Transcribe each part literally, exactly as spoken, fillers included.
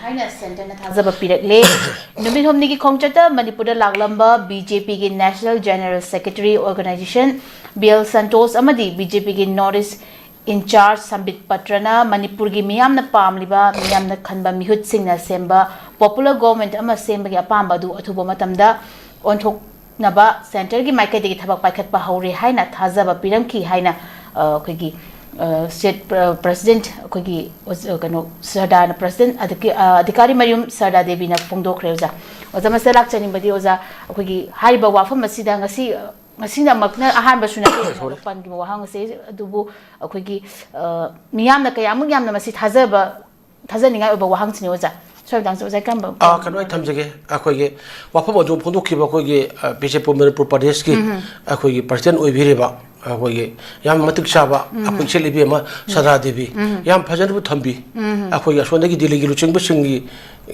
ꯍꯥꯏꯅ ꯁꯦꯟꯇꯔꯅ ꯊꯥꯖꯕ ꯄꯤꯔꯛꯂꯦ꯫ ꯅꯨꯃꯤꯠ ꯍꯨꯝꯅꯤꯒꯤ ꯈꯣꯡꯆꯠꯇ ꯃꯅꯤꯄꯨꯔꯗ ꯂꯥꯛꯂꯝꯕ ꯕꯤ ꯖꯦ ꯄꯤꯒꯤ National General Secretary Organization B L Santosh ꯑꯃꯗꯤ ꯕꯤ ꯖꯦ ꯄꯤꯒꯤ North East Incharge ꯁꯝꯕꯤꯠ ꯄꯇ꯭ꯔꯅ ꯃꯅꯤꯄꯨꯔꯒꯤ ꯃꯤꯌꯥꯝꯅ ꯄꯥꯝꯂꯤꯕ, ꯃꯤꯌꯥꯝꯅ ꯈꯟꯕ ꯃꯤꯍꯨꯠꯁꯤꯡꯅ ꯁꯦꯝꯕ popular government ꯑꯃ ꯁꯦꯝꯕꯒꯤ ꯑꯄꯥꯝꯕ ꯑꯗꯨ ꯑꯊꯨꯕ ꯃꯇꯝꯗ ꯑꯣꯟꯊꯣꯛꯅꯕ ꯁꯦꯟꯇꯔꯒꯤ ꯃꯥꯏꯀꯩꯗꯒꯤ ꯊꯕꯛ ꯄꯥꯏꯈꯠꯄ ꯍꯧꯔꯦ ꯍꯥꯏꯅ ꯊꯥꯖꯕ ꯄꯤꯔꯝꯈꯤ ꯍꯥꯏꯅ, ꯑ, ꯑꯩꯈꯣꯏꯒꯤ, ꯑ, state ꯄ꯭ꯔ-, president, ꯑꯩꯈꯣꯏꯒꯤ ꯑꯣꯖ-, ꯑ, ꯀꯩꯅꯣ, ꯁꯔꯗꯥꯔꯅ president, ꯑꯗꯒꯤ, ꯑ, ꯑꯙꯤꯀꯥꯔꯤ ꯃꯌꯨꯝ ꯁꯔꯗꯥ ꯗꯦꯕꯤꯅ ꯐꯣꯡꯗꯣꯛꯈ꯭ꯔꯦ, ꯑꯣꯖꯥ꯫ ꯑꯣꯖꯥ, ꯃꯁꯤꯗ ꯂꯥꯛꯆꯅꯤꯡꯕꯗꯤ, ꯑꯣꯖꯥ, ꯑꯩꯈꯣꯏꯒꯤ ꯍꯥꯏꯔꯤꯕ ꯋꯥꯐꯝ ꯑꯁꯤꯗ ꯉꯁꯤ, ꯉꯁꯤꯅꯃꯛꯅ ꯑꯍꯥꯟꯕꯁꯨ ꯅꯠꯇꯦ, ꯑꯣꯖꯥꯅ ꯄꯟꯈꯤꯕ ꯋꯥꯍꯪ ꯑꯁꯤ, ꯑꯗꯨꯕꯨ ꯑꯩꯈꯣꯏꯒꯤ, ꯑ, ꯃꯤꯌꯥꯝꯅ ꯀꯌꯥꯃꯨꯛ ꯌꯥꯝꯅ ꯃꯁꯤ ꯊꯥꯖꯕ, ꯊꯥꯖꯅꯤꯡꯉꯥꯏ ꯑꯣꯏꯕ ꯋꯥꯍꯪꯁꯤꯅꯤ, ꯑꯣꯖꯥ꯫ ꯁꯣꯏꯕꯗꯥꯡꯁꯦ ꯑꯣꯖꯥ ꯀꯔꯝꯕ ꯑꯥ, ꯀꯩꯅꯣ ꯑꯩ ꯊꯝꯖꯒꯦ꯫ ꯑꯩꯈꯣꯏꯒꯤ ꯋꯥꯐꯝ ꯑꯗꯨ ꯐꯣꯡꯗꯣꯛꯈꯤꯕ ꯑꯩꯈꯣꯏꯒꯤ, ꯑ, ꯕꯤ ꯖꯦ ꯄꯤ ꯃꯅꯤꯄꯨꯔ ꯄ꯭ꯔꯗꯦꯁꯀꯤ ꯑꯩꯈꯣꯏꯒꯤ president ꯑꯣꯏꯕꯤꯔꯤꯕ ꯑꯩꯈꯣꯏꯒꯤ ꯌꯥꯝ ꯃꯇꯤꯛ ꯆꯥꯕ ꯑꯩꯈꯣꯏ ꯏꯆꯦꯜ ꯏꯕꯦꯝꯃ ꯁꯔꯗꯥ ꯗꯦꯕꯤ ꯌꯥꯝ ꯐꯖꯅꯕꯨ ꯊꯝꯕꯤ꯫ ꯑꯩꯈꯣꯏꯒꯤ ꯑꯁꯣꯝꯗꯒꯤ ꯗꯤꯜꯂꯤꯒꯤ ꯂꯨꯆꯤꯡꯕꯁꯤꯡꯒꯤ,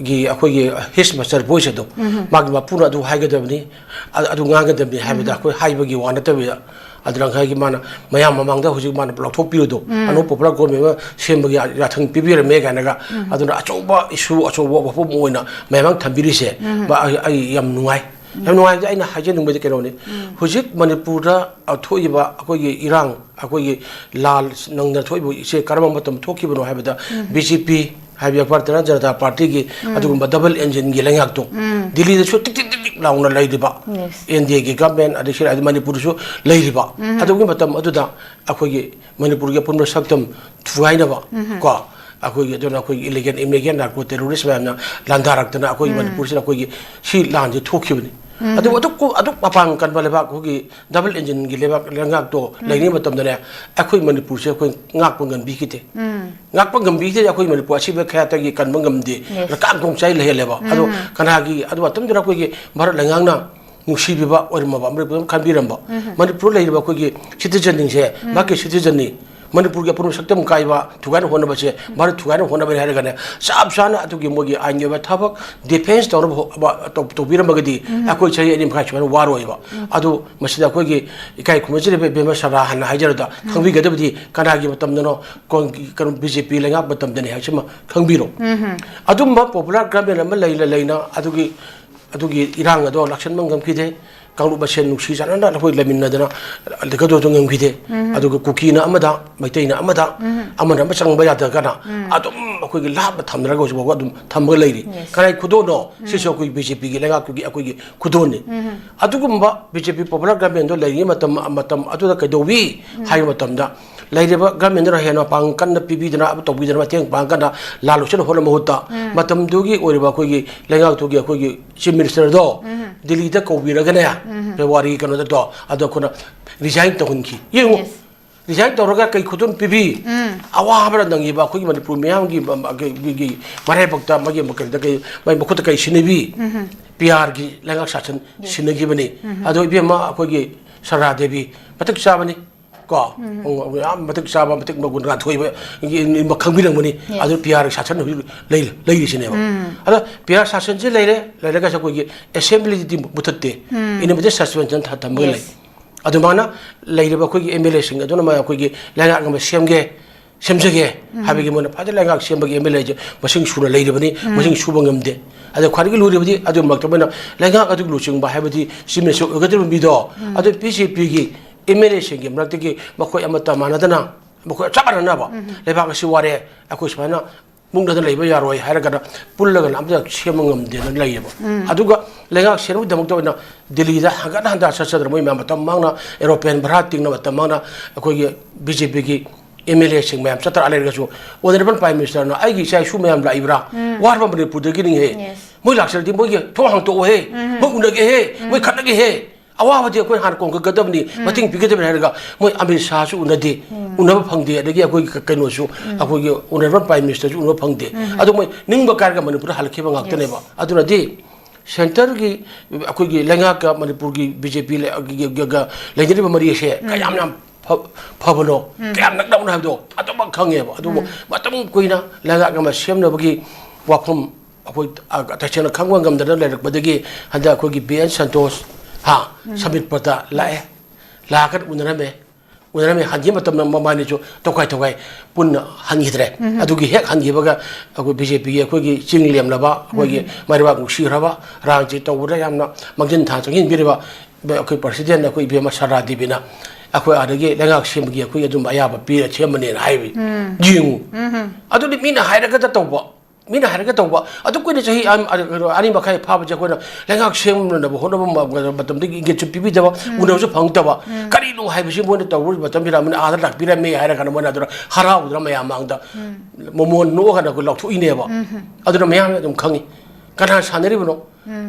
ꯒꯤ ꯑꯩꯈꯣꯏꯒꯤ his master voice ꯑꯗꯣ ꯃꯥꯒꯤ ꯃꯄꯨꯅ ꯑꯗꯨ ꯍꯥꯏꯒꯗꯕꯅꯤ, ꯑ-, ꯑꯗꯨ ꯉꯥꯡꯒꯗꯕꯅꯤ ꯍꯥꯏꯕꯗ ꯑꯩꯈꯣꯏ ꯍꯥꯏꯕꯒꯤ ꯋꯥ ꯅꯠꯇꯕꯤꯗ, ꯑꯗꯨꯅ ꯉꯁꯥꯏꯒꯤ ꯃꯥꯅ ꯃꯌꯥꯝ ꯃꯃꯥꯡꯗ ꯍꯧꯖꯤꯛ ꯃꯥꯅ ꯂꯥꯎꯊꯣꯛꯄꯤꯕꯗꯣ, ꯑꯅꯧꯕ popular government ꯑꯃ ꯁꯦꯝꯕꯒꯤ ꯌꯥꯊꯪ ꯄꯤꯕꯤꯔꯝꯃꯦ ꯀꯥꯏꯅꯒ, ꯑꯗꯨꯅ ꯑꯆꯧꯕ issue, ꯑꯆꯧꯕ ꯋꯥꯐꯝ ꯑꯣꯏꯅ ꯃꯌꯥꯝ ꯊꯝꯕꯤꯔꯤꯁꯦ, ꯃꯥ, ꯑꯩ, ꯑꯩ ꯌꯥꯝ ꯅꯨꯡꯉꯥꯏ꯫ ꯌꯥꯝ ꯅꯨꯡꯉꯥꯏꯕꯗꯤ ꯑꯩꯅ ꯍꯥꯏꯖꯅꯤꯡꯕꯗꯤ ꯀꯩꯅꯣꯅꯤ, ꯍꯧꯖꯤꯛ ꯃꯅꯤꯄꯨꯔꯗ, ꯑ, ꯊꯣꯛꯏꯕ ꯑꯩꯈꯣꯏꯒꯤ ꯏꯔꯥꯡ, ꯑꯩꯈꯣꯏꯒꯤ ꯂꯥꯜ ꯅꯪꯅ ꯊꯣꯛꯏꯕ ꯏꯁꯦ ꯀꯔꯝꯕ ꯃꯇꯝ ꯊꯣꯛꯈꯤꯕꯅꯣ ꯍꯥꯏꯕꯗ, ꯕꯤ ꯖꯦ ꯄꯤ ꯍꯥꯏꯕꯗꯤ ꯚꯥꯔꯇꯤꯌ ꯖꯅꯇꯥ ꯄꯥꯔꯇꯤꯒꯤ ꯑꯗꯨꯒꯨꯝꯕ double engine ꯒꯤ ꯂꯩꯉꯥꯛꯇꯣ ꯗꯤꯜꯂꯤꯗꯁꯨ ꯇꯤꯛ ꯇꯤꯛ ꯇꯤꯛ ꯇꯤꯛ ꯂꯥꯎꯅ ꯂꯩꯔꯤꯕ, Yes. ꯑꯦꯟ ꯗꯤ ꯑꯦ ꯒꯤ government, ꯑꯗꯩ ꯁꯤ ꯃꯅꯤꯄꯨꯔꯗꯁꯨ ꯂꯩꯔꯤꯕ, ꯑꯗꯨꯒꯤ ꯃꯇꯝ ꯑꯗꯨꯗ ꯑꯩꯈꯣꯏꯒꯤ ꯃꯅꯤꯄꯨꯔꯒꯤ ꯑꯄꯨꯟꯕ ꯁꯛꯇꯝ ꯊꯨꯒꯥꯏꯅꯕ, ꯀꯣ, ꯑꯩꯈꯣꯏꯒꯤ, ꯑꯗꯨꯅ ꯑꯩꯈꯣꯏꯒꯤ illegal immigrant, narco terrorist ꯃꯌꯥꯝꯅ ꯂꯥꯟꯗꯥꯔꯛꯇꯅ ꯑꯩꯈꯣꯏꯒꯤ ꯃꯅꯤꯄꯨꯔꯁꯤꯗ ꯑꯩꯈꯣꯏꯒꯤ ꯁꯤ ꯂꯥꯟꯁꯦ ꯊꯣꯛꯈꯤꯕꯅꯤ꯫ ꯑꯗꯨꯕꯨ ꯑꯗꯨꯛ, ꯑꯗꯨꯛ ꯃꯄꯥꯡ ꯀꯟꯕ ꯂꯩꯕꯥꯛ, ꯑꯩꯈꯣꯏꯒꯤ double engine ꯒꯤ ꯂꯩꯕꯥꯛ ꯂꯩꯉꯥꯛꯇꯣ ꯂꯩꯔꯤꯉꯩ ꯃꯇꯝꯗꯅꯦ, ꯑꯩꯈꯣꯏ ꯃꯅꯤꯄꯨꯔꯁꯦ ꯑꯩꯈꯣꯏ ꯉꯥꯛꯄ ꯉꯝꯕꯤꯈꯤꯗꯦ꯫ ꯉꯥꯛꯄ ꯉꯝꯕꯤꯈꯤꯗꯦ꯫ ꯑꯩꯈꯣꯏ ꯃꯅꯤꯄꯨꯔ ꯑꯁꯤꯕ ꯈꯌꯥꯠꯇꯒꯤ ꯀꯟꯕ ꯉꯝꯗꯦ꯫ Yes. ꯀꯥꯡ ꯈꯣꯡ ꯆꯥꯏ ꯂꯩꯍꯜꯂꯦꯕ꯫ ꯑꯗꯣ ꯀꯅꯥꯒꯤ, ꯑꯗꯨ ꯃꯇꯝꯗꯨꯗ ꯑꯩꯈꯣꯏꯒꯤ ꯚꯥꯔꯠ ꯂꯩꯉꯥꯛꯅ ꯅꯨꯡꯁꯤꯕꯤꯕ ꯑꯣꯏꯔꯝꯃꯕ, ꯃꯅꯤꯄꯨꯔ ꯑꯃ ꯈꯟꯕꯤꯔꯝꯕ, ꯃꯅꯤꯄꯨꯔ ꯂꯩꯔꯤꯕ ꯑꯩꯈꯣꯏꯒꯤ citizen ꯁꯤꯡꯁꯦ ꯃꯍꯥꯛꯀꯤ citizen ꯅꯤ, ꯃꯅꯤꯄꯨꯔꯒꯤ ꯑꯄꯨꯟꯕ ꯁꯛꯇꯝ ꯀꯥꯏꯕ ꯊꯨꯒꯥꯏꯅ ꯍꯣꯠꯅꯕꯁꯦ ꯚꯥꯔꯠ ꯊꯨꯒꯥꯏꯅ ꯍꯣꯠꯅꯕꯅꯤ ꯍꯥꯏꯔꯒꯅꯦ, ꯆꯞ ꯆꯥꯅ ꯑꯗꯨꯒꯤ ꯃꯣꯏꯒꯤ ꯑꯥꯏꯟꯒꯤ ꯑꯣꯏꯕ ꯊꯕꯛ ꯗꯤꯐꯦꯟꯁ ꯇꯧꯅꯕ ꯍꯣ-, ꯇꯧ-, ꯇꯧꯕꯤꯔꯝꯃꯒꯗꯤ ꯑꯩꯈꯣꯏ ꯆꯍꯤ ꯑꯅꯤ ꯃꯈꯥꯏ ꯁꯨꯃꯥꯏꯅ ꯋꯥꯔꯣꯏꯕ꯫ ꯑꯗꯨ ꯃꯁꯤꯗ ꯑꯩꯈꯣꯏꯒꯤ ꯏꯀꯥꯏ ꯈꯨꯝꯅꯖꯔꯤꯕ ꯏꯕꯦꯝꯃ ꯁꯔꯥ ꯍꯥꯟꯅ ꯍꯥꯏꯖꯔꯗ ꯈꯪꯕꯤꯒꯗꯕꯗꯤ ꯀꯅꯥꯒꯤ ꯃꯇꯝꯗꯅꯣ, ꯀꯣꯟ-, ꯀꯩꯅꯣ, ꯕꯤ ꯖꯦ ꯄꯤ ꯂꯩꯉꯥꯛ ꯃꯇꯝꯗꯅꯤ ꯍꯥꯏꯕꯁꯤꯃ ꯈꯪꯕꯤꯔꯣ꯫ ꯑꯗꯨꯝꯕ ꯄꯣꯄꯨꯂꯔ ꯒꯚꯔꯟꯃꯦꯟ ꯑꯃ ꯂꯩꯅ ꯂꯩꯅ ꯑꯗꯨꯒꯤ ꯑꯗꯨꯒꯤ ꯏꯔꯥꯡ ꯑꯗꯣ ꯂꯥꯛꯁꯟꯕ ꯉꯝꯈꯤꯗꯦ꯫ ꯀꯥꯡꯂꯨꯞ ꯃꯁꯦꯟ ꯅꯨꯡꯁꯤ ꯆꯥꯟꯅꯅ ꯑꯩꯈꯣꯏ ꯂꯩꯃꯤꯟꯅꯗꯅ ꯂꯩꯒꯗꯧꯗꯨ ꯉꯝꯈꯤꯗꯦ꯫ ꯑꯗꯨꯒ ꯀꯨꯀꯤꯅ ꯑꯃꯗ, ꯃꯩꯇꯩꯅ ꯑꯃꯗ, ꯑꯃꯅ ꯑꯃ ꯆꯪꯕ ꯌꯥꯗ꯭ꯔꯒꯅ ꯑꯗꯨꯝ ꯑꯩꯈꯣꯏꯒꯤ ꯂꯥꯞꯅ ꯊꯝꯅꯔꯒ ꯍꯧꯖꯤꯛ ꯐꯥꯎꯕ ꯑꯗꯨꯝ ꯊꯝꯃꯒ ꯂꯩꯔꯤ꯫ Yes. ꯀꯅꯥꯏ ꯈꯨꯗꯣꯜꯅꯣ? ꯁꯤꯁꯨ ꯑꯩꯈꯣꯏ ꯕꯤ ꯖꯦ ꯄꯤꯒꯤ ꯂꯩꯉꯥꯛꯇꯨꯒꯤ ꯑꯩꯈꯣꯏꯒꯤ ꯈꯨꯗꯣꯜꯅꯤ꯫ ꯑꯗꯨꯒꯨꯝꯕ ꯕꯤ ꯖꯦ ꯄꯤ ꯄꯣꯄꯨꯂꯔ ꯒꯚꯔꯟꯃꯦꯟꯗꯣ ꯂꯩꯔꯤꯉꯩ ꯃꯇꯝ, ꯃꯇꯝ ꯑꯗꯨꯗ ꯀꯩꯗꯧꯋꯤ ꯍꯥꯏꯕ ꯃꯇꯝꯗ, ꯂꯩꯔꯤꯕ ꯒꯚꯔꯟꯃꯦꯟꯗꯨꯅ ꯍꯦꯟꯅ ꯃꯄꯥꯡꯒꯜ ꯀꯟꯅ ꯄꯤꯕꯤꯗꯅ, ꯑꯃ ꯇꯧꯕꯤꯗꯅ, ꯃꯇꯦꯡ ꯄꯥꯡ ꯀꯟꯅ ꯂꯥꯜ ꯂꯣꯏꯁꯤꯟ ꯍꯣꯠꯅꯕ ꯃꯍꯨꯠꯇ, ꯃꯇꯝꯗꯨꯒꯤ ꯑꯣꯏꯔꯤꯕ ꯑꯩꯈꯣꯏꯒꯤ ꯂꯩꯉꯥꯛꯇꯨꯒꯤ ꯑꯩꯈꯣꯏꯒꯤ ꯆꯤꯐ ꯃꯤꯅꯤꯁꯇꯔꯗꯣ ꯗꯤꯜꯂꯤꯗ ꯀꯧꯕꯤꯔꯒꯅꯦ, ꯐꯦꯕ꯭ꯔꯨꯋꯥꯔꯤꯒꯤ ꯀꯩꯅꯣꯗ ꯇꯣ, ꯑꯗꯣ ꯑꯩꯈꯣꯏꯅ ꯔꯤꯖꯥꯏꯟ ꯇꯧꯍꯟꯈꯤ꯫ ꯌꯦꯡꯉꯨ, Yes. ꯔꯤꯖꯥꯏꯟ ꯇꯧꯔꯒ ꯀꯩ ꯈꯨꯗꯣꯜ ꯄꯤꯕꯤ? ꯑꯋꯥꯕꯅ ꯅꯪꯉꯤꯕ ꯑꯩꯈꯣꯏꯒꯤ ꯃꯅꯤꯄꯨꯔ ꯃꯤꯌꯥꯝꯒꯤ ꯃ-, ꯃ-, ꯀꯩ-, ꯀꯩ-, ꯀꯩ-, ꯃꯔꯥꯏꯕꯛꯇ ꯃꯥꯒꯤ ꯃ-, ꯀꯩꯗ ꯀꯩ-, ꯃꯥꯒꯤ ꯃꯈꯨꯠꯇ ꯀꯩ ꯁꯤꯟꯅꯕꯤ? ꯄꯤ ꯑꯥꯔꯒꯤ ꯂꯩꯉꯥꯛ ꯁꯥꯁꯟ ꯁꯤꯟꯅꯈꯤꯕꯅꯤ꯫ ꯑꯗꯣ ꯏꯕꯦꯝꯃ ꯑꯩꯈꯣꯏꯒꯤ ꯁꯔꯂꯥ ꯗꯦꯕꯤ ꯃꯇꯤꯛ ꯆꯥꯕꯅꯤ꯫ ꯀꯣ? ꯌꯥꯝ ꯃꯇꯤꯛ ꯆꯥꯕ, ꯃꯇꯤꯛ ꯃꯒꯨꯟ ꯀꯥꯟꯊꯣꯛꯏꯕ ꯈꯪꯕꯤꯔꯝꯒꯅꯤ꯫ Yes. ꯑꯗꯨ ꯄꯤ ꯑꯥꯔꯒꯤ ꯁꯥꯁꯟ ꯍꯧꯖꯤꯛ ꯂꯩ-, ꯂꯩꯔꯤꯁꯤꯅꯦꯕ꯫ ꯑꯗꯣ ꯄꯤ ꯑꯥꯔ ꯁꯥꯁꯟꯁꯤ ꯂꯩꯔꯦ, ꯂꯩꯔꯒꯁꯨ ꯑꯩꯈꯣꯏꯒꯤ ꯑꯦꯁꯦꯝꯕ꯭ꯂꯤꯗꯤ ꯃꯨꯊꯠꯇꯦ꯫ ꯏꯟꯗꯤꯄꯦꯟꯗꯦꯟ ꯁꯁꯄꯦꯟꯁꯟ ꯊ-, ꯊꯝꯃꯒ ꯂꯩ꯫ Yes. ꯑꯗꯨꯃꯥꯏꯅ ꯂꯩꯔꯤꯕ ꯑꯩꯈꯣꯏꯒꯤ ꯑꯦꯝ ꯑꯦꯜ ꯑꯦꯁꯤꯡ ꯑꯗꯨꯅ ꯃꯥ ꯑꯩꯈꯣꯏꯒꯤ ꯂꯩꯉꯥꯛ ꯑꯃ ꯁꯦꯝꯒꯦ, ꯁꯦꯝꯖꯒꯦ ꯍꯥꯏꯕꯒꯤ ꯃꯣꯏꯅ ꯐꯖꯅ ꯂꯩꯉꯥꯛ ꯁꯦꯝꯕꯒꯤ ꯑꯦꯝ ꯑꯦꯜ ꯑꯦꯁꯦ ꯃꯁꯤꯡ ꯁꯨꯅ ꯂꯩꯔꯤꯕꯅꯤ, ꯃꯁꯤꯡ ꯁꯨꯕ ꯉꯝꯗꯦ꯫ ꯑꯗ ꯈ꯭ꯋꯥꯏꯗꯒꯤ ꯂꯨꯔꯤꯕꯗꯤ ꯑꯗꯨꯒꯤ ꯃꯔꯛꯇ ꯃꯣꯏꯅ ꯂꯩꯉꯥꯛ ꯑꯗꯨꯒꯤ ꯂꯨꯆꯤꯡꯕ ꯍꯥꯏꯕꯗꯤ ꯆꯤꯐ ꯃꯤꯅꯤꯁꯇꯔ ꯑꯣꯏꯒꯗꯧꯔꯤꯕ ꯃꯤꯗꯣ, ꯑꯗꯨ ꯕꯤ ꯖꯦ ꯄꯤꯒꯤ ꯑꯦꯝ ꯑꯦꯜ ꯑꯦꯁꯤꯡꯒꯤ ꯃꯔꯛꯇꯒꯤ ꯃꯈꯣꯏ ꯑꯃꯠꯇ ꯃꯥꯟꯅꯗꯅ, ꯃꯈꯣꯏ ꯆꯞ ꯃꯥꯟꯅꯅꯕ, ꯂꯩꯕꯥꯛ ꯑꯁꯤ ꯋꯥꯔꯦ, ꯑꯩꯈꯣꯏ ꯁꯨꯃꯥꯏꯅ ꯃꯨꯛꯅꯗꯅ ꯂꯩꯕ ꯌꯥꯔꯣꯏ ꯍꯥꯏꯔꯒꯅ ꯄꯨꯜꯂꯒꯅ ꯑꯝꯇ ꯁꯦꯝꯕ ꯉꯝꯗꯦꯅ ꯂꯩꯌꯦꯕ꯫ ꯑꯗꯨꯒ ꯂꯩꯉꯥꯛ ꯁꯦꯝꯕꯒꯤꯗꯃꯛꯇ ꯑꯣꯏꯅ ꯗꯤꯜꯂꯤꯗ ꯍꯪꯒꯠ ꯍꯟꯗ ꯆꯠꯆꯗꯅ ꯃꯣꯏ ꯃꯌꯥꯝ ꯃꯇꯝ ꯃꯥꯡꯅ ꯑꯦꯔꯣꯄ꯭ꯂꯦꯟ ꯚꯔꯥ ꯇꯤꯡꯅ ꯃꯇꯝ ꯃꯥꯡꯅ ꯑꯩꯈꯣꯏꯒꯤ ꯕꯤ ꯖꯦ ꯄꯤꯒꯤ ꯑꯦꯝ ꯑꯦꯜ ꯑꯦꯁꯤꯡ ꯃꯌꯥꯝ ꯆꯠꯇꯔ ꯂꯩꯔꯒꯁꯨ ꯑꯣꯅꯔꯦꯕꯜ ꯄ꯭ꯔꯥꯏꯝ ꯃꯤꯅꯤꯁꯇꯔꯅ ꯑꯩꯒꯤ ꯏꯆꯥ ꯏꯁꯨ ꯃꯌꯥꯝ ꯂꯥꯛꯏꯕ꯭ꯔꯥ? ꯋꯥꯔꯕ ꯃꯅꯤꯄꯨꯔꯗꯒꯤꯅꯤꯍꯦ꯫ Yes. ꯃꯣꯏ ꯂꯥꯛꯆꯔꯗꯤ ꯃꯣꯏꯒꯤ ꯊꯣꯡ ꯍꯥꯡꯇꯣꯛꯑꯣꯍꯦ, ꯃꯣꯏ ꯎꯅꯒꯦꯍꯦ, ꯃꯣꯏ ꯈꯠꯅꯒꯦꯍꯦ꯫ ꯑꯋꯥꯕꯗꯤ ꯑꯩꯈꯣꯏ ꯍꯥꯟꯅ ꯀꯣꯡꯒꯠꯀꯗꯕꯅꯤ, ꯃꯇꯦꯡ ꯄꯤꯒꯗꯕꯅꯤ ꯍꯥꯏꯔꯒ ꯃꯣꯏ ꯑꯃꯤꯠ ꯁꯥꯍꯁꯨ ꯎꯅꯗꯦ, ꯎꯅꯕ ꯐꯪꯗꯦ, ꯑꯗꯒꯤ ꯑꯩꯈꯣꯏꯒꯤ ꯀ-, ꯀꯩꯅꯣꯁꯨ, ꯑꯩꯈꯣꯏꯒꯤ ꯑꯣꯅꯔꯦꯕꯜ ꯄ꯭ꯔꯥꯏꯝ ꯃꯤꯅꯤꯁꯇꯔꯁꯨ ꯎꯅꯕ ꯐꯪꯗꯦ꯫ ꯑꯗꯣ ꯃꯣꯏ ꯅꯤꯡꯕ ꯀꯥꯏꯔꯒ ꯃꯅꯤꯄꯨꯔꯗ ꯍꯜꯂꯛꯈꯤꯕ ꯉꯥꯛꯇꯅꯦꯕ꯫ Yes. ꯑꯗꯨꯅꯗꯤ ꯁꯦꯟꯇꯔꯒꯤ ꯑꯩꯈꯣꯏꯒꯤ ꯂꯩꯉꯥꯛꯀ ꯃꯅꯤꯄꯨꯔꯒꯤ ꯕꯤ ꯖꯦ ꯄꯤ ꯂꯩ-, ꯒ-, ꯒ-, ꯒ ꯂꯩꯅꯔꯤꯕ ꯃꯔꯤ ꯑꯁꯦ ꯀꯌꯥꯝ ꯌꯥꯝ ꯐ- ꯐꯕꯅꯣ, ꯀꯌꯥꯝ ꯅꯛꯅꯕꯅꯣ ꯍꯥꯏꯕꯗꯣ ꯑꯗꯨꯃꯛ ꯈꯪꯉꯦꯕ꯫ ꯑꯗꯨꯕꯨ ꯃꯇꯝ ꯀꯨꯏꯅ ꯂꯩꯉꯥꯛ ꯑꯃ ꯁꯦꯝꯅꯕꯒꯤ ꯋꯥꯐꯝ ꯑꯩꯈꯣꯏ, ꯑ, ꯇꯁꯦꯡꯅ ꯈꯪꯕ ꯉꯝꯗꯅ ꯂꯩꯔꯛꯄꯗꯒꯤ ꯍꯟꯗꯛ ꯑꯩꯈꯣꯏꯒꯤ ꯕꯤ ꯑꯦꯟ ꯁꯟꯇꯣꯁ, ꯍꯥ, ꯁꯃꯤꯠꯄꯇ ꯂꯥꯛꯑꯦ꯫ ꯂꯥꯛꯑꯒ ꯎꯅꯔꯝꯃꯦ꯫ ꯎꯅꯔꯝꯃꯦ꯫ ꯍꯟꯈꯤꯕ ꯃꯇꯝꯗ ꯃꯕꯥꯅꯤꯁꯨ ꯇꯣꯈꯥꯏ ꯇꯣꯈꯥꯏ ꯄꯨꯟꯅ ꯍꯟꯈꯤꯗ꯭ꯔꯦ꯫ ꯑꯗꯨꯒꯤ ꯍꯦꯛ ꯍꯟꯈꯤꯕꯒ ꯑꯩꯈꯣꯏ ꯕꯤ ꯖꯦ ꯄꯤꯒꯤ ꯑꯩꯈꯣꯏꯒꯤ ꯆꯤꯡ ꯂꯦꯝꯅꯕ, ꯑꯩꯈꯣꯏꯒꯤ ꯃꯩꯔꯥꯕꯥꯛ ꯅꯨꯡꯁꯤꯈ꯭ꯔꯕ ꯔꯥꯝꯖꯤꯠ ꯇꯧꯕꯗ ꯌꯥꯝꯅ ꯃꯥꯡꯖꯤꯟ ꯊꯥ ꯆꯪꯁꯤꯟꯕꯤꯔꯤꯕ ꯑꯩꯈꯣꯏ ꯄ꯭ꯔꯁꯤꯗꯦꯟ ꯑꯩꯈꯣꯏ ꯏꯕꯦꯝꯃ ꯁꯔꯂꯥ ꯗꯦꯕꯤꯅ ꯑꯩꯈꯣꯏ ꯑꯥꯗꯒꯤ ꯂꯩꯉꯥꯛ ꯁꯦꯝꯕꯒꯤ ꯑꯩꯈꯣꯏ ꯑꯗꯨꯝ ꯑꯌꯥꯕ ꯄꯤꯔ ꯁꯦꯝꯕꯅꯦꯅ ꯍꯥꯏꯕ꯫ ꯌꯦꯡꯉꯨ꯫ ꯑꯗꯨꯗꯤ ꯃꯤꯅ ꯍꯥꯏꯔꯒꯗ ꯇꯧꯕ, ꯃꯤꯅ ꯍꯥꯏꯔꯒ ꯇꯧꯕ꯫ ꯑꯗꯨ ꯀꯨꯏꯅ ꯆꯍꯤ ꯑꯅꯤ, ꯑꯅꯤ ꯃꯈꯥꯏ ꯐꯥꯕꯁꯦ ꯑꯩꯈꯣꯏꯅ ꯂꯩꯉꯥꯛ ꯁꯦꯝꯅꯅꯕ ꯍꯣꯠꯅꯕ ꯃ- ꯃꯇꯝꯗꯒꯤ ꯏꯪꯒꯤꯠꯁꯨ ꯄꯤꯕꯤꯗꯕ, ꯎꯅꯕꯁꯨ ꯐꯪꯗꯕ꯫ ꯀꯔꯤꯅꯣ ꯍꯥꯏꯕꯁꯤ ꯃꯣꯏꯅ ꯇꯧꯔꯨꯕ ꯃꯇꯝꯁꯤꯗ ꯑꯃꯅ ꯑꯥꯗ ꯂꯥꯛꯄꯤꯔꯝꯃꯦ ꯍꯥꯏꯔ ꯀꯥꯟꯗ ꯃꯣꯏꯅ ꯑꯗꯨꯅ ꯍꯔꯥꯎꯗꯅ ꯃꯌꯥꯝ ꯃꯥꯡꯗ ꯃꯃꯣꯟ ꯅꯣꯛꯑꯒꯅ ꯑꯩꯈꯣꯏ ꯂꯥꯎꯊꯣꯛꯏꯅꯦꯕ꯫ ꯑꯗꯨꯅ ꯃꯌꯥꯝꯅ ꯑꯗꯨꯝ ꯈꯪꯉꯤ꯫ ꯀꯅꯥ ꯁꯥꯟꯅꯔꯤꯕꯅꯣ?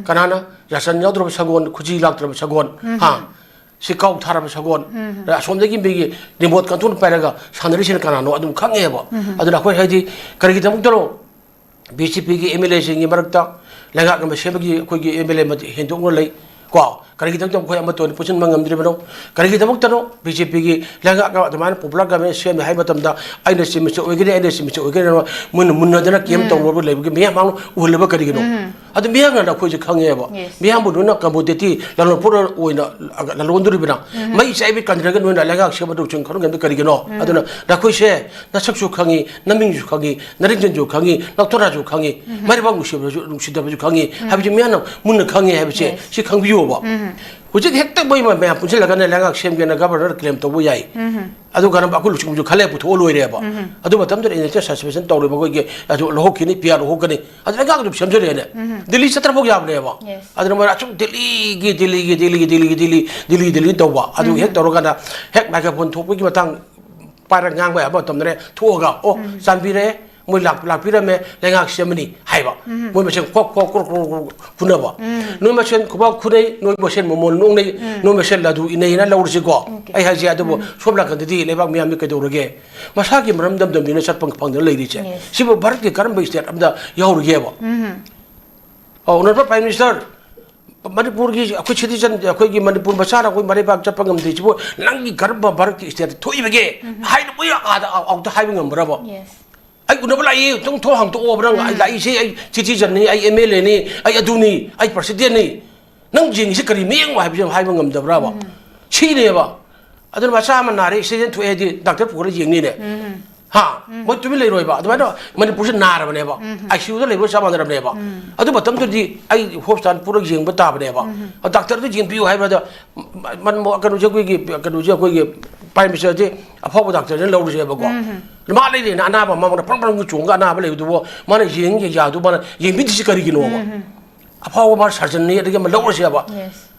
ꯀꯅꯥꯅ ꯌꯥꯁꯟ ꯌꯥꯎꯗ꯭ꯔꯕ ꯁꯒꯣꯜ, ꯈꯨꯖꯤ ꯂꯥꯛꯇ꯭ꯔꯕ ꯁꯒꯣꯜ, ꯍꯥ? ꯁꯤ ꯀꯥꯎ ꯊꯥꯔꯕ ꯁꯒꯣꯜ꯫ ꯑꯁꯣꯝꯗꯒꯤ ꯃꯤꯒꯤ ꯔꯤꯃꯣꯠ ꯀꯟꯇ꯭ꯔꯣꯜ ꯄꯥꯏꯔꯒ ꯁꯥꯟꯅꯔꯤꯁꯤꯅ ꯀꯅꯥꯅꯣ ꯑꯗꯨꯝ ꯈꯪꯉꯦꯕ꯫ ꯑꯗꯨꯅ ꯑꯩꯈꯣꯏ ꯍꯥꯏꯗꯤ ꯀꯔꯤꯒꯤꯗꯃꯛꯇꯅꯣ ꯕꯤ ꯖꯦ ꯄꯤꯒꯤ ꯑꯦꯝ ꯑꯦꯜ ꯑꯦꯁꯤꯡꯒꯤ ꯃꯔꯛꯇ ꯂꯩꯉꯥꯛ ꯑꯃ ꯁꯦꯝꯕꯒꯤ ꯑꯩꯈꯣꯏꯒꯤ ꯑꯦꯝ ꯑꯦꯜ ꯑꯦ ꯍꯦꯟꯗꯣꯛꯅ ꯂꯩ꯫ ꯀꯣ, ꯀꯔꯤꯒꯤꯗꯃꯛꯇ ꯃꯈꯣꯏ ꯑꯃꯠꯇ ꯑꯣꯏꯅ ꯄꯨꯟꯁꯤꯟꯕ ꯉꯝꯗ꯭ꯔꯤꯕꯅꯣ? ꯀꯔꯤꯒꯤꯗꯃꯛꯇꯅꯣ ꯕꯤ ꯖꯦ ꯄꯤꯒꯤ ꯂꯩꯉꯥꯛ ꯑꯗꯨꯃꯥꯏꯅ ꯄꯣꯄꯨꯂꯔ ꯒꯚꯔꯟꯃꯦꯟ ꯁꯦꯝꯃꯦ ꯍꯥꯏꯕ ꯃꯇꯝꯗ ꯑꯩꯅ ꯆꯤꯃꯤꯁ ꯑꯣꯏꯒꯅꯤ, ꯑꯩꯅ ꯆꯤꯃꯤꯁ ꯑꯣꯏꯒꯅꯤ ꯍꯥꯏꯅ ꯃꯣꯏꯅ ꯃꯨꯟꯅꯗꯅ ꯀꯦꯝ ꯇꯧꯅꯕ ꯂꯩꯕꯒꯤ ꯃꯤꯌꯥꯝ ꯃꯥꯡꯅ ꯎꯍꯜꯂꯕ ꯀꯔꯤꯒꯤꯅꯣ? ꯑꯗꯨ ꯃꯤꯌꯥꯝꯅ ꯑꯩꯈꯣꯏꯁꯦ ꯈꯪꯉꯦꯕ꯫ Yes. ꯃꯤꯌꯥꯝꯕꯨ ꯅꯣꯏꯅ ꯀꯃꯣꯗꯤꯇꯤ ꯂꯂꯣꯟꯄꯣꯠ ꯑꯣꯏꯅ ꯂꯂꯣꯟꯗꯣꯔꯤꯕꯅ ꯃꯩ ꯆꯥꯏꯕꯤ ꯀꯟꯗ꯭ꯔꯒ ꯅꯣꯏꯅ ꯂꯩꯉꯥꯛ ꯁꯦꯝꯕꯗ ꯂꯨꯆꯤꯡ ꯈꯣꯠꯍꯟꯒꯅꯤ ꯀꯔꯤꯒꯤꯅꯣ? ꯑꯗꯨꯅ ꯅꯈꯣꯏꯁꯦ ꯅꯁꯛꯁꯨ ꯈꯪꯉꯤ, ꯅꯃꯤꯡꯁꯨ ꯈꯪꯉꯤ, ꯅꯔꯤꯡꯖꯟꯁꯨ ꯈꯪꯉꯤ, ꯅꯥꯎꯊꯣꯔꯥꯁꯨ ꯈꯪꯉꯤ, ꯃꯥꯏꯔꯩꯕꯥꯛ ꯅꯨꯡꯁꯤꯕꯁꯨ, ꯅꯨꯡꯁꯤꯗꯕꯁꯨ ꯈꯪꯉꯤ ꯍꯥꯏꯕꯁꯤ ꯃꯤꯌꯥꯝꯅ ꯃꯨꯟꯅ ꯈꯪꯉꯤ ꯍꯥꯏꯕꯁꯦ Yes. ꯁꯤ ꯈꯪꯕꯤꯌꯣꯕ꯫ ꯍꯧꯖꯤꯛ ꯍꯦꯛꯇ ꯃꯣꯏ ꯃꯌꯥꯝ ꯄꯨꯟꯁꯤꯜꯂꯒꯅꯦ ꯂꯩꯉꯥꯛ ꯁꯦꯝꯒꯦꯅ ꯒꯚꯔꯅꯔ ꯀ꯭ꯂꯦꯝ ꯇꯧꯕ ꯌꯥꯏ꯫ ꯑꯗꯨ ꯀꯥꯟꯗ ꯑꯩꯈꯣꯏ ꯂꯨꯆꯤꯡꯕꯁꯨ ꯈꯜꯂꯦ ꯄꯨꯊꯣꯛꯑ ꯂꯣꯏꯔꯦꯕ꯫ ꯑꯗꯨ ꯃꯇꯝꯗꯨꯗ ꯏꯟꯗꯁꯇ꯭ꯔꯤꯌꯦꯜ ꯁꯁꯄꯦꯟꯁꯟ ꯇꯧꯔꯤꯕ ꯑꯩꯈꯣꯏꯒꯤ ꯑꯗꯨ ꯂꯧꯍꯧꯈꯤꯅꯤ, ꯄꯤ ꯑꯥꯔ ꯂꯧꯍꯧꯒꯅꯤ꯫ ꯑꯗꯨ ꯂꯩꯉꯥꯛ ꯑꯗꯨꯝ ꯁꯦꯝꯖꯔꯦꯅꯦ꯫ ꯗꯤꯜꯂꯤ ꯆꯠꯇ꯭ꯔꯐꯥꯎ ꯌꯥꯕꯅꯦꯕ꯫ Yes. ꯑꯗꯨꯅ ꯃꯣꯏꯅ ꯑꯁꯨꯝ ꯗꯤꯜꯂꯤꯒꯤ, ꯗꯤꯜꯂꯤꯒꯤ, ꯗꯤꯜꯂꯤꯒꯤ, ꯗꯤꯜꯂꯤꯒꯤ, ꯗꯤꯜꯂꯤ, ꯗꯤꯜꯂꯤ, ꯗꯤꯜꯂꯤ ꯇꯧꯕ꯫ ꯑꯗꯨ ꯍꯦꯛ ꯇꯧꯔꯀꯥꯟꯗ ꯍꯦꯛ ꯃꯥꯏꯀ꯭ꯔꯣꯐꯣꯟ ꯊꯣꯛꯄꯒꯤ ꯃꯇꯥꯡ ꯄꯥꯏꯔꯒ ꯉꯥꯡꯕ ꯌꯥꯕ ꯃꯇꯝꯗꯅꯦ ꯊꯣꯛꯑꯒ, "ꯑꯣ, ꯆꯥꯟꯕꯤꯔꯦ, ꯃꯣꯏ ꯂꯥꯛ-, ꯂꯥꯛꯄꯤꯔꯝꯃꯦ, ꯂꯩꯉꯥꯛ ꯁꯦꯝꯃꯅꯤ" ꯍꯥꯏꯕ꯫ ꯃꯣꯏ ꯃꯁꯦꯟ ꯀ꯭ꯔꯣꯛ, ꯀ꯭ꯔꯣꯛ, ꯀ꯭ꯔꯣꯛ, ꯀ꯭ꯔꯣꯛ, ꯀ꯭ꯔꯣꯛ ꯐꯨꯅꯕ꯫ ꯅꯣꯏ ꯃꯁꯦꯟ ꯈꯨꯕꯥꯛ ꯈꯨꯅꯩ, ꯅꯣꯏ ꯃꯁꯦꯟ ꯃꯃꯣꯟ ꯅꯣꯛꯅꯩ, ꯅꯣꯏ ꯃꯁꯦꯟ ꯂꯥꯗꯨ ꯏꯅꯩꯅ ꯂꯧꯔꯁꯤꯀꯣ꯫ Okay. ꯑꯩ ꯍꯥꯏꯁꯦ, ꯑꯗꯨꯕꯨ ꯁꯣꯝ ꯅꯥꯀꯟꯗꯗꯤ ꯂꯩꯕꯥꯛ ꯃꯤꯌꯥꯝꯗꯤ ꯀꯩꯗꯧꯔꯒꯦ? ꯃꯁꯥꯒꯤ ꯃꯔꯝ ꯗꯝꯗꯝꯗꯨꯅ ꯆꯠꯄ ꯐꯪꯗꯅ ꯂꯩꯔꯤꯁꯦ꯫ Yes. ꯁꯤꯕꯨ ꯚꯥꯔꯠꯀꯤ ꯀꯔꯝꯕ state ꯑꯝꯗ ꯌꯥꯎꯔꯤꯒꯦꯕ? ꯑꯣ, ꯑꯣꯅꯔꯦꯕꯜ ꯄ꯭ꯔꯥꯏꯝ ꯃꯤꯅꯤꯁꯇꯔ, ꯃꯅꯤꯄꯨꯔꯒꯤ ꯑꯩꯈꯣꯏ ꯁꯤꯇꯤꯖꯟ, ꯑꯩꯈꯣꯏꯒꯤ ꯃꯅꯤꯄꯨꯔ ꯃꯆꯥꯅ ꯑꯩꯈꯣꯏ ꯃꯔꯩꯕꯥꯛ ꯆꯠꯄ ꯉꯝꯗ꯭ꯔꯤꯁꯤꯕꯨ, ꯅꯪꯒꯤ ꯒꯔꯚ ꯚꯥꯔꯠꯀꯤ ꯁ꯭ꯇꯦꯠꯇ ꯊꯣꯛꯏꯕꯒꯦ ꯍꯥꯏꯅ ꯃꯣꯏ ꯑꯥꯗ ꯑꯥꯎꯠꯇ ꯍꯥꯏꯕ ꯉꯝꯕ꯭ꯔꯕ? ꯑꯩ ꯎꯅꯕ ꯂꯥꯛꯏ, ꯅꯪ ꯊꯣꯡ ꯍꯥꯡꯇꯣꯛꯑꯣꯕ, ꯅꯪ ꯑꯩ ꯂꯥꯛꯏꯁꯦ, ꯑꯩ ꯁꯤꯇꯤꯖꯟꯅꯤ, ꯑꯩ ꯑꯦꯝ ꯑꯦꯜ ꯑꯦꯅꯤ, ꯑꯩ ꯑꯗꯨꯅꯤ, ꯑꯩ ꯄ꯭ꯔꯁꯤꯗꯦꯟꯅꯤ, ꯅꯪ ꯌꯦꯡꯉꯤꯁꯤ ꯀꯔꯤ ꯃꯤꯠꯌꯦꯡꯅꯣ ꯍꯥꯏꯕꯁꯤ ꯍꯥꯏꯕ ꯉꯝꯗꯕ꯭ꯔꯕ? ꯁꯤꯅꯦꯕ꯫ ꯑꯗꯨꯅ ꯃꯆꯥ ꯑꯃ ꯅꯥꯔꯦ, ꯑꯦꯛꯁꯤꯗꯦꯟ ꯊꯣꯛꯑꯦ ꯍꯥꯏꯗꯤ ꯗꯥꯛꯇꯔ ꯄꯨꯔꯒ ꯌꯦꯡꯅꯤꯅꯦ꯫ ꯍꯥ? ꯃꯣꯏ ꯇꯨꯃꯤꯟ ꯂꯩꯔꯣꯏꯕ꯫ ꯑꯗꯨꯃꯥꯏꯅ ꯃꯅꯤꯄꯨꯔꯁꯦ ꯅꯥꯔꯕꯅꯦꯕ꯫ ꯑꯥꯏ ꯁꯤ ꯌꯨꯗ ꯂꯩꯕꯒ ꯆꯞ ꯃꯥꯟꯅꯔꯕꯅꯦꯕ꯫ ꯑꯗꯨ ꯃꯇꯝꯗꯨꯗꯤ ꯑꯩ ꯍꯣꯁꯄꯤꯇꯥꯜ ꯄꯨꯔꯒ ꯌꯦꯡꯕ ꯇꯥꯕꯅꯦꯕ꯫ ꯑꯗꯣ ꯗꯥꯛꯇꯔꯗꯨ ꯌꯦꯡꯕꯤꯌꯨ ꯍꯥꯏꯕꯗ ꯃ-, ꯃ-, ꯀꯩꯅꯣꯁꯦ ꯑꯩꯈꯣꯏꯒꯤ, ꯀꯩꯅꯣꯁꯦ ꯑꯩꯈꯣꯏꯒꯤ ꯄ꯭ꯔꯥꯏꯝ ꯃꯤꯅꯤꯁꯇꯔꯁꯦ ꯑꯐꯥꯎꯕ ꯗꯥꯛꯇꯔꯅ ꯂꯧꯔꯁꯦꯕꯀꯣ꯫ ꯃꯥ ꯂꯩꯔꯦꯅ ꯑꯅꯥꯕ ꯃꯉꯣꯟꯗ ꯄ꯭ꯔꯪ ꯄ꯭ꯔꯪ ꯆꯣꯡꯉꯒ ꯑꯅꯥꯕ ꯂꯩꯕꯗꯨꯕꯨ ꯃꯥꯅ ꯌꯦꯡ ꯌꯥꯗꯨ ꯃꯥꯅ ꯌꯦꯡꯕꯤꯗ꯭ꯔꯤꯁꯤ ꯀꯔꯤꯒꯤꯅꯣꯕ? ꯑꯐꯥꯎꯕ ꯃꯥ ꯁꯔꯖꯟꯅꯤ, ꯑꯗꯒꯤ ꯑꯃ ꯂꯧꯔꯁꯦꯕ꯫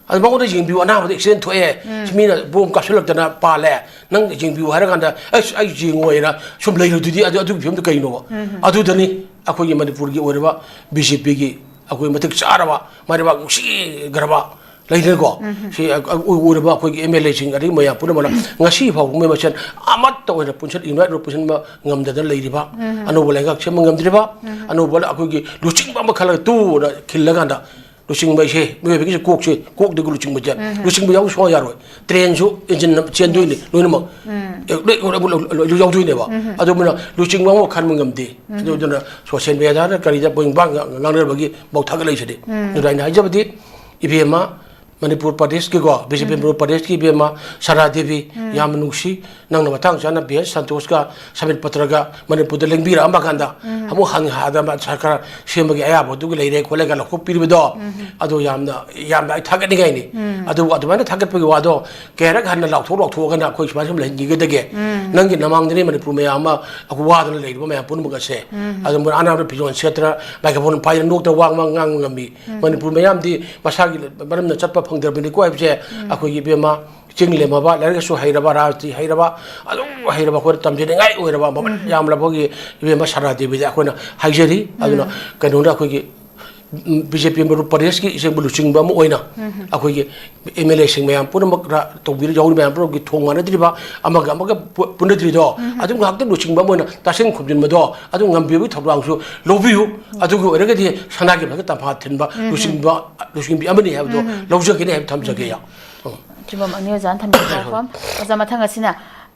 ꯑꯗꯨ ꯃꯉꯣꯟꯗ ꯌꯦꯡꯕꯤꯌꯨ, ꯑꯅꯥꯕꯗ ꯑꯦꯛꯁꯤꯗꯦꯟ ꯊꯣꯛꯑꯦ, ꯁꯤ ꯃꯤꯅ ꯕꯣꯝ ꯀꯥꯞꯁꯤꯜꯂꯛꯇꯅ ꯄꯥꯜꯂꯦ, ꯅꯪ ꯌꯦꯡꯕꯤꯌꯨ ꯍꯥꯏꯔꯀꯥꯟꯗ ꯑꯁ ꯑꯩ ꯌꯦꯡꯉꯣꯏꯅ ꯁꯨꯝ ꯂꯩꯔꯨꯗꯨꯗꯤ, ꯑꯗꯨ ꯑꯗꯨꯒꯤ ꯐꯤꯕꯝꯗꯨ ꯀꯩꯅꯣꯕ? ꯑꯗꯨꯗꯅꯤ ꯑꯩꯈꯣꯏꯒꯤ ꯃꯅꯤꯄꯨꯔꯒꯤ ꯑꯣꯏꯔꯤꯕ ꯕꯤ ꯖꯦ ꯄꯤꯒꯤ ꯑꯩꯈꯣꯏ ꯃꯇꯤꯛ ꯆꯥꯔꯕ ꯃꯔꯩꯕꯥꯛ ꯅꯨꯡꯁꯤꯈ꯭ꯔꯕ ꯂꯩꯗꯅꯀꯣ꯫ ꯁꯤ ꯑ-, ꯑ-, ꯑꯣꯏꯔꯕ ꯑꯩꯈꯣꯏꯒꯤ ꯑꯦꯝ ꯑꯦꯜ ꯑꯦꯁꯤꯡ ꯑꯗꯒꯤ ꯃꯌꯥꯝ ꯄꯨꯝꯅꯃꯛꯅ ꯉꯁꯤ ꯐꯥꯎꯕ ꯃꯣꯏ ꯃꯁꯦꯟ ꯑꯃꯠꯇ ꯑꯣꯏꯅ ꯄꯨꯟꯁꯤꯟ, ꯌꯨꯅꯥꯏꯠ ꯑꯣꯏꯅ ꯄꯨꯟꯁꯤꯟꯕ ꯉꯝꯗꯗꯅ ꯂꯩꯔꯤꯕ, ꯑꯅꯧꯕ ꯂꯩꯉꯥꯛ ꯁꯦꯝꯕ ꯉꯝꯗ꯭ꯔꯤꯕ, ꯑꯅꯧꯕ ꯑꯩꯈꯣꯏꯒꯤ ꯂꯨꯆꯤꯡꯕ ꯑꯃ ꯈꯜꯂꯒ ꯇꯨꯅ ꯈꯤꯜꯂꯀꯥꯟꯗ ꯂꯨꯆꯤꯡꯕ ꯍꯥꯏꯁꯦ ꯃꯤꯑꯣꯏꯕꯒꯤꯁꯨ ꯀꯣꯛꯁꯦ, ꯀꯣꯛꯇꯒꯤ ꯂꯨꯆꯤꯡꯕꯁꯦ, ꯂꯨꯆꯤꯡꯕ ꯌꯥꯎꯗ ꯁꯨꯡꯌꯥ ꯌꯥꯔꯣꯏ꯫ ꯇ꯭ꯔꯦꯟꯁꯨ ꯏꯟꯖꯤꯟ ꯆꯦꯟꯗꯣꯏꯅꯤ ꯂꯣꯏꯅꯃꯛ꯫ ꯑꯦ, ꯂꯣꯏ, ꯂꯣꯏ, ꯂꯣꯏ, ꯂꯣꯏ, ꯂꯣꯏ ꯌꯥꯎꯗꯣꯏꯅꯦꯕ꯫ ꯑꯗꯨꯅ ꯂꯨꯆꯤꯡꯕ ꯑꯃ ꯈꯟꯕ ꯉꯝꯗꯦ꯫ ꯑꯗꯨꯗꯨꯅ ꯁꯣꯁꯤꯌꯦꯜ ꯃꯦꯗꯤꯌꯥꯗ ꯀꯔꯤꯗ ꯃꯣꯏ ꯉꯥꯡ-, ꯉꯥꯡꯅꯕꯒꯤ ꯄꯥꯎ ꯊꯥꯒꯠꯂꯛꯏꯁꯤꯗꯤ꯫ ꯑꯗꯨꯅ ꯑꯩꯅ ꯍꯥꯏꯖꯕꯗꯤ ꯏꯕꯦꯝꯃ, ꯃꯅꯤꯄꯨꯔ ꯄ꯭ꯔꯗꯦꯁꯀꯤꯀꯣ, ꯕꯤ ꯖꯦ ꯄꯤ ꯃꯅꯤꯄꯨꯔ ꯄ꯭ꯔꯗꯦꯁꯀꯤ ꯏꯕꯦꯝꯃ ꯁꯔꯥ ꯗꯦꯕꯤ, ꯌꯥꯝꯅ ꯅꯨꯡꯁꯤ꯫ ꯅꯪꯅ ꯃꯇꯥꯡ ꯆꯥꯅ ꯕꯤ ꯑꯦꯁ ꯁꯟꯇꯣꯁꯀ ꯁꯃꯤꯠ ꯄꯇ꯭ꯔꯒ ꯃꯅꯤꯄꯨꯔꯗ ꯂꯦꯡꯕꯤꯔꯛꯑꯝꯕ ꯀꯥꯟꯗ, ꯑꯃꯨꯛ ꯍꯟꯅ ꯍꯥꯗ ꯁꯔꯀꯥꯔ ꯁꯦꯝꯕꯒꯤ ꯑꯌꯥꯕꯗꯨꯒꯤ ꯂꯩꯔꯦ ꯈꯣꯠꯂꯦꯒ ꯂꯧꯊꯣꯛꯄꯤꯔꯤꯕꯗꯣ, ꯑꯗꯣ ꯌꯥꯝꯅ, ꯌꯥꯝꯅ ꯑꯩ ꯊꯥꯒꯠꯅꯤꯡꯉꯥꯏꯅꯤ꯫ ꯑꯗꯨꯕꯨ ꯑꯗꯨꯃꯥꯏꯅ ꯊꯥꯒꯠꯄꯒꯤ ꯋꯥꯗꯣ ꯀꯌꯥꯔꯛ ꯍꯟꯅ ꯂꯥꯎꯊꯣꯛ ꯂꯥꯎꯊꯣꯛꯑꯒꯅ ꯑꯩꯈꯣꯏ ꯁꯨꯃꯥꯏꯅ ꯁꯨꯝ ꯂꯩꯍꯟꯈꯤꯒꯗꯒꯦ? ꯅꯪꯒꯤ ꯅꯃꯥꯡꯗꯅꯤ ꯃꯅꯤꯄꯨꯔ ꯃꯌꯥꯝ ꯑꯃ ꯑꯩꯈꯣꯏ ꯋꯥꯗꯅ ꯂꯩꯔꯤꯕ ꯃꯌꯥꯝ ꯄꯨꯝꯅꯃꯛ ꯑꯁꯦ꯫ ꯑꯗꯨ ꯃꯣꯏ ꯑꯅꯥꯕ ꯐꯤꯖꯣꯜ ꯁꯦꯠꯇꯅ ꯃꯥꯏꯀ꯭ꯔꯣꯐꯣꯟ ꯄꯥꯏꯗꯅ ꯅꯣꯛꯇ ꯋꯥ ꯉꯥꯡ-, ꯉꯥꯡꯕ ꯉꯝꯃꯤ꯫ ꯃꯅꯤꯄꯨꯔ ꯃꯌꯥꯝꯗꯤ ꯃꯁꯥꯒꯤ ꯃꯔꯝꯅ ꯆꯠꯄ ꯐꯪꯗ꯭ꯔꯕꯅꯤꯀꯣ ꯍꯥꯏꯕꯁꯦ ꯑꯩꯈꯣꯏꯒꯤ ꯏꯕꯦꯝꯃ ꯆꯤꯡ ꯂꯦꯝꯃꯕ, ꯂꯥꯏꯔꯤꯛ ꯂꯥꯏꯁꯨ ꯍꯩꯔꯕ, ꯔꯥꯖꯅꯤꯇꯤ ꯍꯩꯔꯕ, ꯑꯗꯨꯝ ꯍꯩꯔꯕ ꯑꯩꯈꯣꯏꯅ ꯇꯝꯖꯅꯤꯡꯉꯥꯏ ꯑꯣꯏꯔꯕ ꯃꯃꯜ ꯌꯥꯝꯂꯕ ꯑꯩꯈꯣꯏꯒꯤ ꯏꯕꯦꯝꯃ ꯁꯔꯥ ꯗꯦꯕꯤꯗ ꯑꯩꯈꯣꯏꯅ ꯍꯥꯏꯖꯔꯤ꯫ ꯑꯗꯨꯅ ꯀꯩꯅꯣꯅ ꯑꯩꯈꯣꯏꯒꯤ ꯕꯤ ꯖꯦ ꯄꯤ ꯃꯔꯨꯞ ꯄꯔꯦꯁꯀꯤ ꯑꯁꯦꯡꯕ ꯂꯨꯆꯤꯡꯕ ꯑꯃ ꯑꯣꯏꯅ ꯑꯩꯈꯣꯏꯒꯤ ꯑꯦꯝ ꯑꯦꯜ ꯑꯦꯁꯤꯡ ꯃꯌꯥꯝ ꯄꯨꯝꯅꯃꯛ ꯇꯧꯕꯤꯔ ꯌꯥꯎꯔꯤꯕ ꯃꯌꯥꯝ ꯄꯨꯝꯅꯃꯛꯀꯤ ꯊꯣꯡ ꯃꯥꯟꯅꯗ꯭ꯔꯤꯕ, ꯑꯃꯒ ꯑꯃꯒ ꯄꯨ- ꯄꯨꯟꯅꯗ꯭ꯔꯤꯗꯣ, ꯑꯗꯨꯝ ꯉꯥꯏꯍꯥꯛꯇꯪ ꯂꯨꯆꯤꯡꯕ ꯑꯃ ꯑꯣꯏꯅ ꯇꯥꯁꯤꯟ ꯈꯣꯝꯖꯤꯟꯕꯗꯣ ꯑꯗꯨꯝ ꯉꯝꯕꯤꯕꯒꯤ ꯊꯧꯗꯥꯡꯁꯨ ꯂꯧꯕꯤꯌꯨ꯫ ꯑꯗꯨꯒꯤ ꯑꯣꯏꯔꯒꯗꯤ ꯁꯅꯥꯒꯤ ꯃꯊꯛꯇ ꯇꯝꯐꯥ ꯊꯤꯟꯕ ꯂꯨꯆꯤꯡꯕ, ꯂꯨꯆꯤꯡꯕꯤ ꯑꯃꯅꯤ ꯍꯥꯏꯕꯗꯣ ꯂꯧꯖꯒꯦꯅꯤ ꯍꯥꯏꯕ ꯊꯝꯖꯒꯦ꯫ ꯎꯝ꯫ ꯑꯆꯨꯝꯕꯃꯛꯅꯤ ꯑꯣꯖꯥꯅ ꯊꯝꯕꯤꯕ ꯋꯥꯐꯝ꯫ ꯑꯣꯖꯥ, ꯃꯊꯪ ꯑꯁꯤꯅ